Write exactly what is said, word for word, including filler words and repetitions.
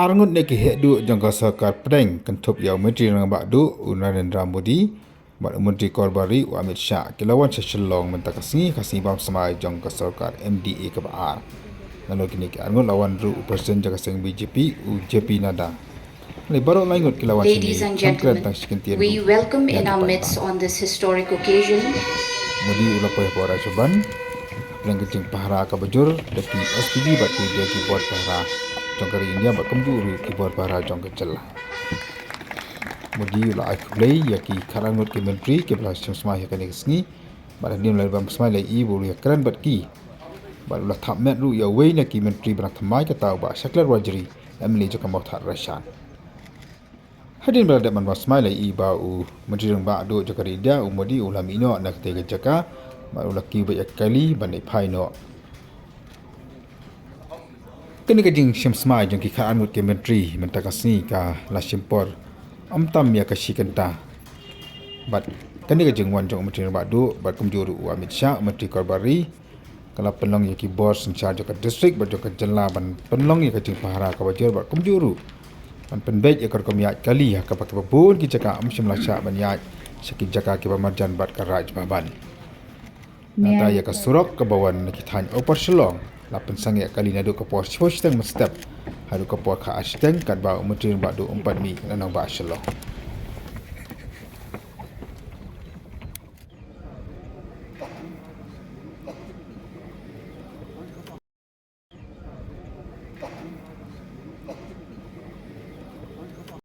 Arngut na ki heh duh jong ka sorkar pdeng kynthup ïa u Myntri Rangbah Duh u Narendra Modi bad u Myntri Kor Bar Ri u Amit Shah ki la wan sha Shillong mynta ka sngi ha ka sngi bam smai jong ka sorkar M D A kaba ar. Nalor kine ki arngut la wan ruh u President jong ka seng B J P u J P Nadda. Lei baroh lai ngut ki la wan shane. Ladies and gentlemen, we welcome in our midst on this historic occasion. Modi u la poi hapoh Raj Bhavan hapdeng ka jingpahara kaba jur da ki S P D bad ki, da ki bor pahara jong ka ri India bad kumjuh ruh ki bor pahara jong ka jylla. Modi u la ai khublei ïa ki khatar ngut ki myntri kiba la shim smai ha kane ka sngi bad hadien u la bam smai la ïohi ba u la ïakren bad ki bad u la thap met ruh ïa uwei na ki myntri ba dang thymmai, kata u Bah Shakliar Warjri, M L A jong ka Mawthadraishan. Hadien ba la dep ban bam smai la ïohi ba u Myntri Rangbah Duh jong ka ri India u Modi u la mih noh na katei ka jaka bad u la kiew beit ïa ka kali ban ïaphai noh. Kane ka jingshim smai jong ki khatar ngut ki myntri mynta ka sngi ka la shim por ym tam ïa ka shi kynta. Bad kane ka jingwan jong u Myntri Rangbah Duh bad kumjuh ruh u Amit Shah, u Myntri Kor Bar Ri, ka la pynlong ïa ki bor synshar jong ka district bad jong ka jylla ban pynlong ïa ka jingpahara kaba jur bad kumjuh ruh ban pynbeit ïa ka rukom ïaid kali ha kaba kiba bun ki jaka ym shym la shah ban ïaid sha ki jaka kiba marjan bad ka Raj Bhavan. Nangta ïa ka surok kaba wan na ki thaiñ Upper Shillong la pynsang ïa ka kali naduh ka por shiphew shiteng mynstep haduh ka por khatar shiteng katba u Myntri Rangbah Duh um pat mih na nongbah Shillong.